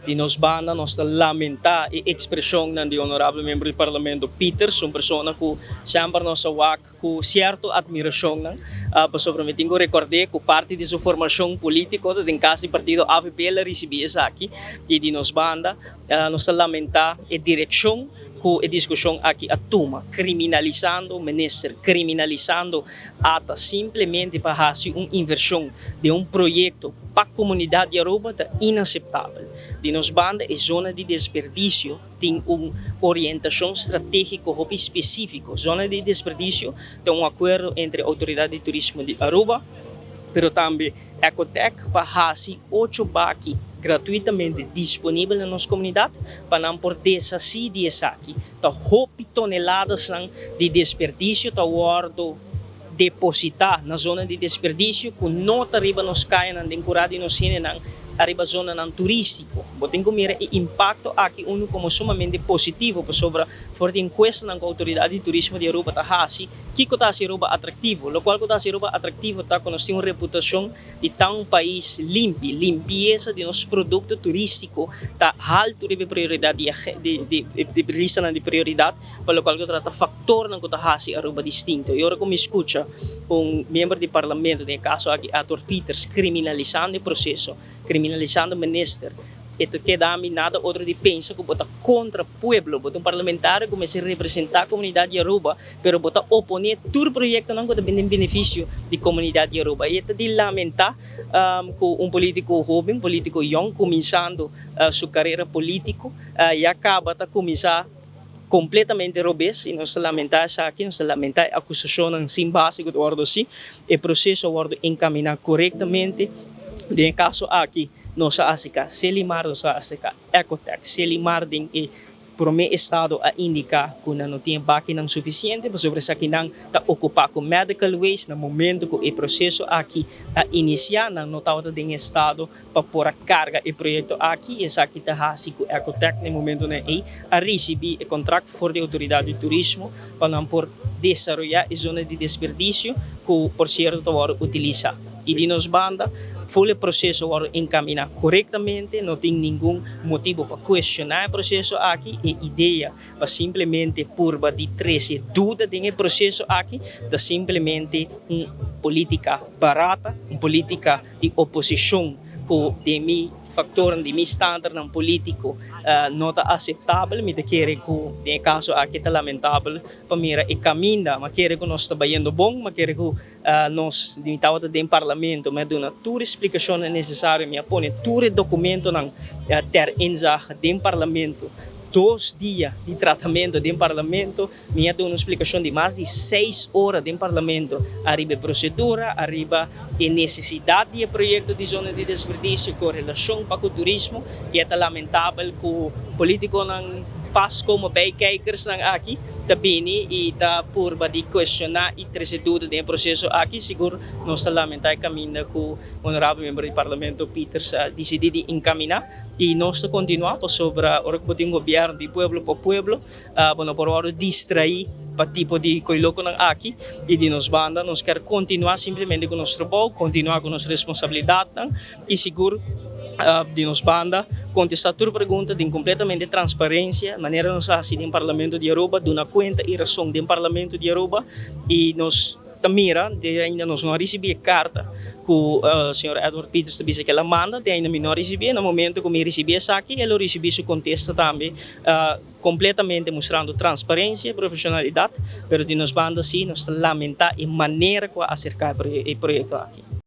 Di nos banda nos ta lamenta e expresionnan di honorable miembro di Parlamento Pieters, un persona cu semper nos a wak cu cierto admiracionnan, pasobra mi tin cu record'e cu parti di su formacion politico ta den cas di partido avp el a ricibi esaki, y di nos banda nos ta lamenta e direccion cu e discusion aki a tuma, criminalisando minister, criminalisando ata simplemente pa haci un inversion den un proyecto pa comunidad di Aruba ta inaceptabel. Di nos banda e zona di desperdicio tin un orientacion strategico hopi specifico. Zona di desperdicio ta un acuerdo entre Autoridad di Turismo di Aruba, pero tambe Ecotec pa haci ocho baki gratuitamente disponibel na nos comunidad pa nan por deshaci di esaki. Ta hopi toneladasnan di desperdicio ta wordo deposita na zona di desperdicio cu no ta riba nos cayanan den cura di nos hendenan ariba zonanan turistico. Bo tin cu mira e impacto aki unu como sumamente positivo pasobra for di encuestanan cu Autoridad di Turismo di Aruba ta haci, Kiko ta hasi Aruba atractivo? Locual cu ta hasi Aruba atractivo ta cu nos tin un reputacion di ta un pais limpi. Limpieza di nos producto turistico ta halto riba e prioridad di di di listanan di prioridad pa locual cu ta trata factornan cu ta hasi Aruba distinto. Y ora cu mi scucha un miembro di parlamento, den e caso aki Edward Pieters, criminalisando e proceso, criminalisando minister, E ta keda mi nada otro di pensa ku bo ta kontra pueblo. Bo ta un parlamentario ku mester representá komunidat di Aruba, pero bo ta oponé tur proyektonan ku ta bini den benefisio di komunidat di Aruba. I e ta di lamentá ku un polítiko hóben, un polítiko yòn kuminsando su karera polítiko ya kaba ta kuminsá kompletamente robes i nos ta lamentá esaki, nos ta lamentá e akusashonnan sin base ku ta wòrdu hasi. E proseso a wòrdu enkaminá korektamente. Den e kaso aki nos a aserká Selimar, nos a aserká Ecotec. Selimar den e promé estado a indiká ku nan no tin e bakinan sufisiente pasobra esakinan ta okupá ku medical waste. Na momento ku e proseso aki a inisiá nan no tabata den estado pa por a carga e proyecto aki y esaki ta haci cu Ecotec na e momentonan ey a ricibi e contract for di Autoridad di Turismo pa nan por desaroya e zona di desperdicio cu por cierto ta wordo utilisa. Y di nos banda full e proceso a wordo encamina corectamente, no tin ningun motibo pa cuestiona e proceso aki, e idea pa simplemente purba di trece duda den e proceso aki ta simplemente un politica barata, un politica di oposicion cu den mi factornan, di mi standardnan politico no ta aceptabel. Mi ta kere cu den e caso aki ta lamentabel pa mira e caminda. Mi a kere cu nos ta bayendo bon, mi a kere cu nos mi tabata den parlamento, mi a duna tur e splicacionnan necesario, mi a pone tur e documentonan ter inzage den parlamento. Dos dia di tratamento den parlamento. Mi a duna un splikashon di mas di seis ora den Parlamento ariba e prosedura, ariba e nesesidat di e proyekto di zona di desperdisio ku relashon pa ku turismo i e ta lamentabel ku politikonan pas komo bijkijkersnan aki ta bini i ta purba di kuestioná i trese duda den e proseso aki. Sigur nos ta lamentá e kaminda ku Honorabel Miembro di Parlamento Pieters a disidí di enkaminá i nos ta kontinuá pasobra ora ku bo tin un gobièrnu di pueblo pa pueblo, Bo no por wòrdu distraí pa tipo di koi lokonan aki i di nos banda nos kier kontinuá simplemente ku nos trabou, kontinuá ku nos responsabilidatnan i sigur di nos banda kontestá tur pregunta den kompletamente transparensia manera nos a hasi den Parlamento di Aruba, duna kuenta i rason den Parlamento di Aruba i nos ta mira te ainda nos no a risibí e karta ku señor Edward Pieters ta bisa ku el a manda, te ainda mi no a risibí, na momento ku mi risibí esaki e lo risibí su kontesta tambe. Completamente mustrando transparencia y profesionalidad, pero di nos banda si nos ta lamenta e manera cu a acerca e proyecto aki.